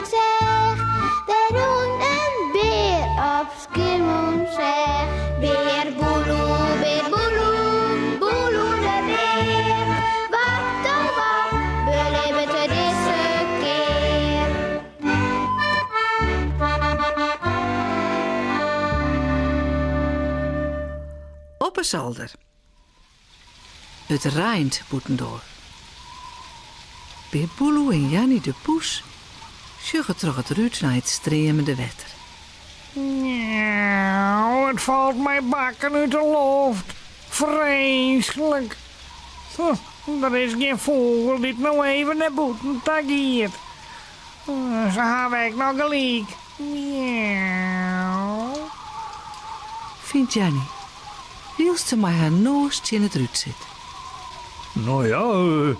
ik seach. Dêr rûn in bear op Skiermûntseach. Bear Boeloe, bear Boeloe, Boeloe de bear. Wat oh wat belibbet er dizze kear? Op 'e solder. It reint bûtendoar. Bear Boeloe en Janny de poes sjogge troch it rút nei it streamende wetter. Miauw, it falt mei bakken út de loft. Freeslik. Der is gjin fûgel dy't no even nei bûten ta giet. Se hawwe ek noch gelyk. Miauw. Fynt Janny, wylst se mei har noas tsjin it rút sit. No ja,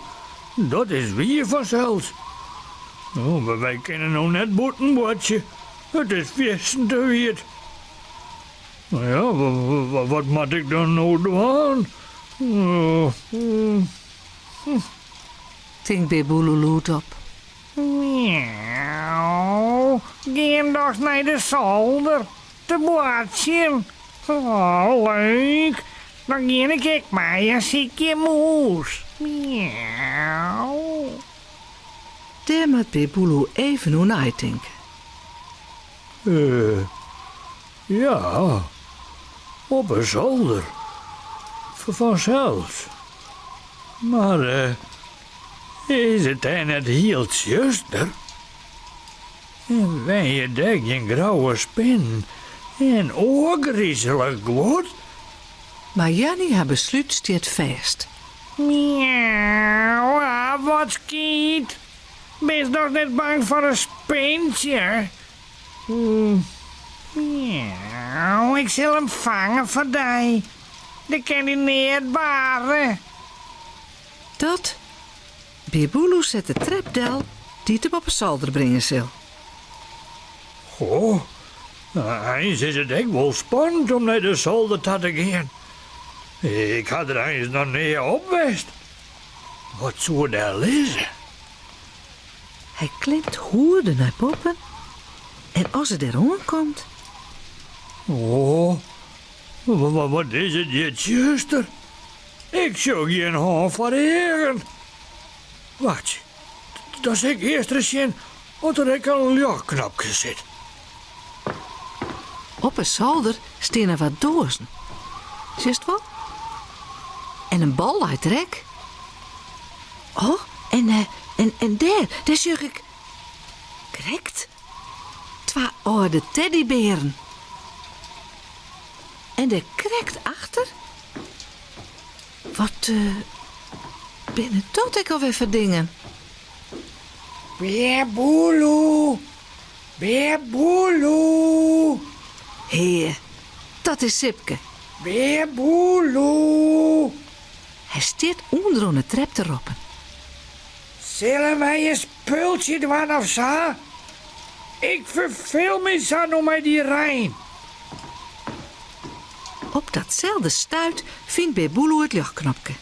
dat is wier fansels. No, wy kinne no net bûten boartsje. It is fierstente wiet. No ja, wat moat ik dan no dwaan? Tinkt Bear Boeloe lûdop. Miauw, gean dochs nei de solder te boartsjen. Oh, leuk. Dan gean ik ek mei en sykje in mûs. Miauw. Dêr moat Bear Boeloe even oer neitinke. Eh, ja, op 'e solder. Fansels. Mar is it dêr net hiel tsjuster? En wenje dêr gjin grouwe spinnen en oar grizelich guod? Mar Janny har beslút stiet fêst. Miauw, ah, wat skiet. Bist dochs net bang foar in spintsje? Miauw, ik sil him fange foar dy. Der kin dy neat barre. Dat Bear Boeloe set de trep del dy't him op 'e solder bringe sil. Goh, eins is it ek wol spannend om nei de solder ta te gean. Ik ha der eins noch nea op west. Wat soe dêr lizze? Hy klimt hoeden nei boppen en as er dêr oankomt. Oh, wat is it hjir tsjuster. Ik sjoch gjin hân foar de eagen. Wachtsje, dan sil ik earst ris sjen oft der ek in ljochtknopke sit. Op 'e solder steane wat doazen. Sjochst wol? En in bal leit der ek. Oh, en, eh, en, en dêr, dêr sjoch ik krekt twa âlde teddybearen. En dêr krekt achter, wat eh, binne dat ek alwer foar dingen? Bear Boeloe, Bear Boeloe. Hea, dat is Sipke. Bear Boeloe. Hy stiet ûnderoan 'e trep te roppen. Sille wy in spultsje dwaan of sa? Ik ferfeel my sa no mei dy rein. Op datselde stuit fynt Bear Boeloe it ljochtknopke.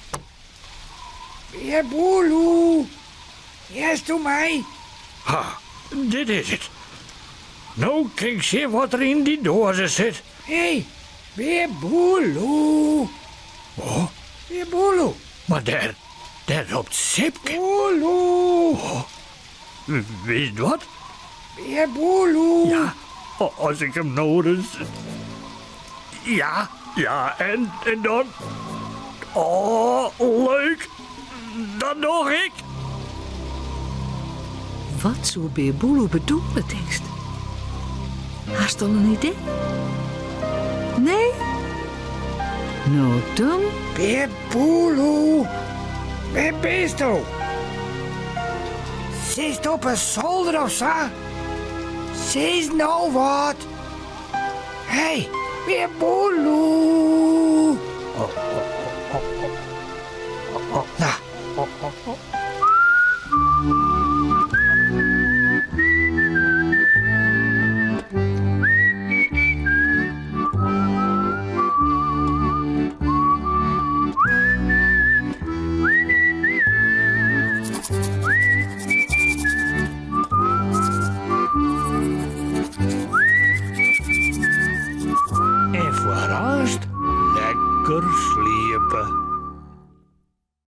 Bear Boeloe, hearsto my? Ha, dit is it. No kin ik sjen wat der yn dy doaze sit. Hé, Bear Boeloe. Oh. Bear Boeloe. Mar dêr, dêr ropt Sipke. Boeloe. Oh. Witst wat? Bear Boeloe. Ja, as ik him no ris. Ja, ja, en, en dan. Oh, leuk! Dat doch ik! Wat soe Bear Boeloe bedoele, tinkst? Hast al in idee? Nee? No dan. Bear Boeloe, wêr bisto? Sitst op 'e solder of sa? Sis no wat. Hé, Bear Boeloe. Nou. Lekker sliepe.